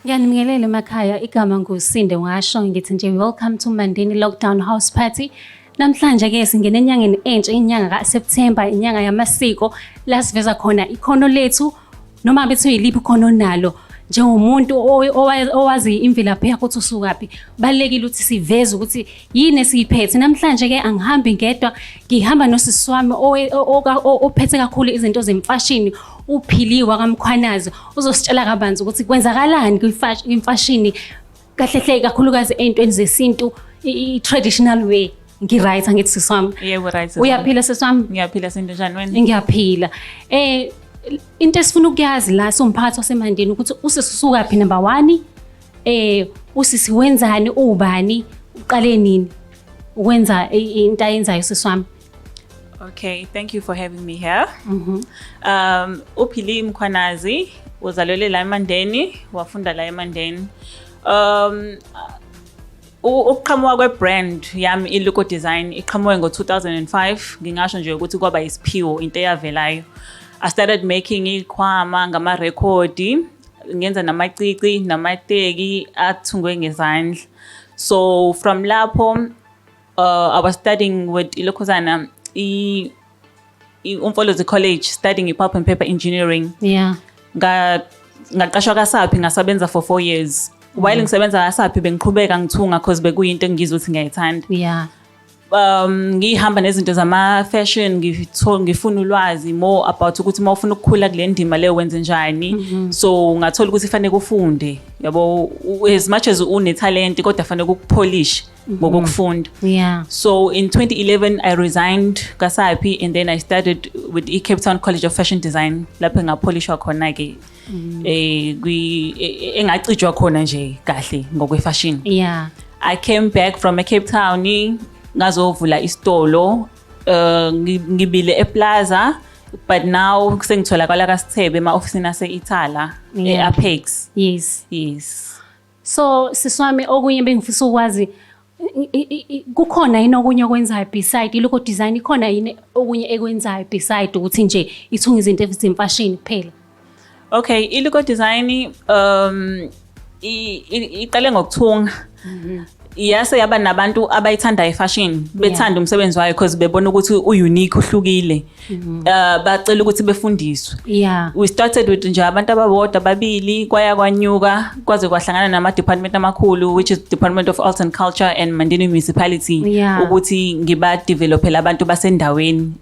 Ngiyanibingelela emakhaya, igama nguSinde washo, ngithi nje welcome to Mandeni Lockdown House Party. Namhlanje-ke singena enyangeni entsha, inyanga ka-September, inyanga yamasiko, la siveza khona ikhono lethu, noma bethi uyiliphi ikhono onalo njengomuntu owazi imvelaphi yakho ukuthi usukaphi. Kubalulekile ukuthi siveze ukuthi yini esiyiphethe. Namhlanje-ke angihambi ngedwa, ngihamba nosisi wami ophethe kakhulu izinto zemfashini, uPhiliwa kaMkhwanazi, uzositshela kabanzi ukuthi kwenzakalani kwimfashini kahle hle, kakhulukazi ey'ntweni zesintu, i-traditional way. Ngi-right angithi, sisi wami? Yebo, right. Uyaphila, sisi wami? Ngiyaphila, Sinto, njani wena? Ngiyaphila. Into esifuna ukuyazi la siwumphakathi waseMandeni ukuthi usisi usukaphi, number 1, usisi wenzani, ubani, uqale nini ukwenza into ayenzayo, sisi wami? Okay, thank you for having me here. UPhili Mkhwanazi uzalelwe la eMandeni, wafunda la eMandeni. Ukuqhamuka kwe-brand yami iLuko Design iqhamuke ngo-2005, ngingasho nje ukuthi kwaba isiphiwo, into eyavelayo. I started making ikhwama ngamarekhodi, ngenza namacici namateki athungwe ngezandla. So from lapho I was studying with ilokhuzana Umfolozi College, studying i-pulp and paper engineering. Ngaqashwa kaSappi, ngasebenza for 4 years. While ngisebenza kaSappi bengiqhubeka ngithunga 'cause bekuyinto engizwa ukuthi ngiyayithanda. Ngihamba nezinto zama-fashion, ngifuna ulwazi more about ukuthi uma ufuna ukukhula kule ndima leyo wenze njani. So ngathola ukuthi fanele ufunde, yabo, as much as une-talent kodwa fanele ukupolish ngokokufunda. So in 2011 I resigned kaSappi and then I started with i-Cape Town College of Fashion Design, lapho engapolishwa khona-ke engacijwa khona nje kahle ngokwefashion. I came back from eCape Town, ngazovula isitolo, ngibile ePlaza, but now sengitholakala kaSithebe ema-ofisini ase-Ithala, e-Apex. Yes. So sisi wami, okunye bengifisa ukwazi, kukhona yini okunye okwenzayo beside iLuko Design? Ikhona yini okunye ekwenzayo beside ukuthi nje ithunga izinto ezimfashini kuphela? Okay, iLuko Design iqale ngokuthunga. Yase yaba nabantu abayithandayo ifashion, bethanda umsebenzi wayo because bebona ukuthi u-unique, uhlukile. Bacela ukuthi befundiswe. We started with nje abantu ababodwa, ababili, kwaya kwanyuka kwaze kwahlangana nama-department amakhulu, which is Department of Arts and Culture and Mandeni Municipality, ukuthi ngibadevelopele abantu basendaweni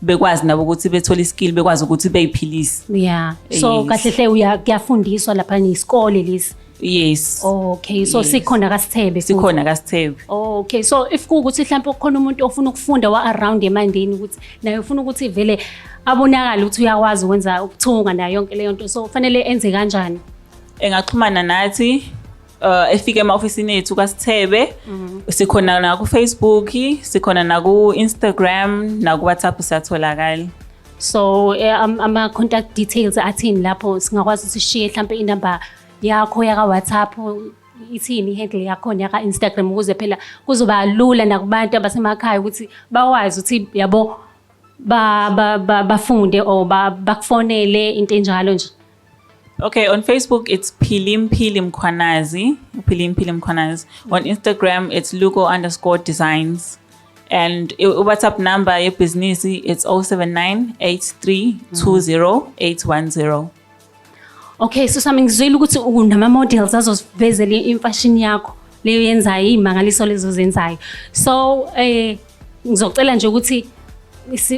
bekwazi nabo ukuthi bethole iskill, bekwazi ukuthi beyiphilise. Yeah. So Yes. kahle hle uya kuyafundiswa lapha, nesikole lesi? Yes. Okay, so Yes. sikhona kaSithebe futhi? Sikhona kaSithebe. Okay, so if kuwukuthi mhlawumbe kukhona umuntu ofuna ukufunda wa around eMandeni, ukuthi naye ufuna ukuthi vele abonakale ukuthi uyakwazi ukwenza ukuthunga nayo yonke leyo nto, so kufanele enze kanjani? Engaxhumana nathi, efike ema-ofisini ethu kaSithebe. Sikhona naku-Facebook, sikhona naku-Instagram, naku-WhatsApp siyatholakala. So ama-contact details athini lapho singakwazi ukuthi sishiye mhlawumbe inamba yakho yaka-WhatsApp, ithini i-handle yakhona yaka-Instagram, ukuze phela kuzoba lula nakubantu abasemakhaya ukuthi bakwazi ukuthi yabo bafunde or bakufonele, into enjalo nje? Okay, on Facebook it's Pilim Pilim Mkhwanazi, Pilim Pilim Mkhwanazi. On Instagram it's Lugo_designs. And WhatsApp number yebhizinisi it's 079 8320 810. Okay, so sami, ngizwile ukuthi unama-models azosivezela imfashini yakho leyo yenzayo, iy'mangaliso lezo zenzayo. So ngizocela nje ukuthi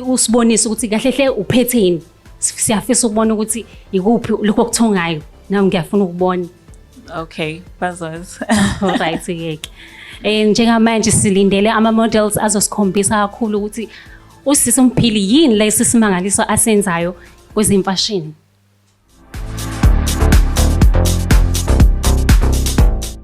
usibonise ukuthi kahle hle uphetheni. Siyafisa ukubona ukuthi ikuphi lokho okuthungayo, nami ngiyafuna ukubona. Okay, bazoza. Alright ke. Njengamanje silindele ama-models azosikhombisa kakhulu ukuthi usisi uMphili yini lesi simangaliso asenzayo kwezimfashini.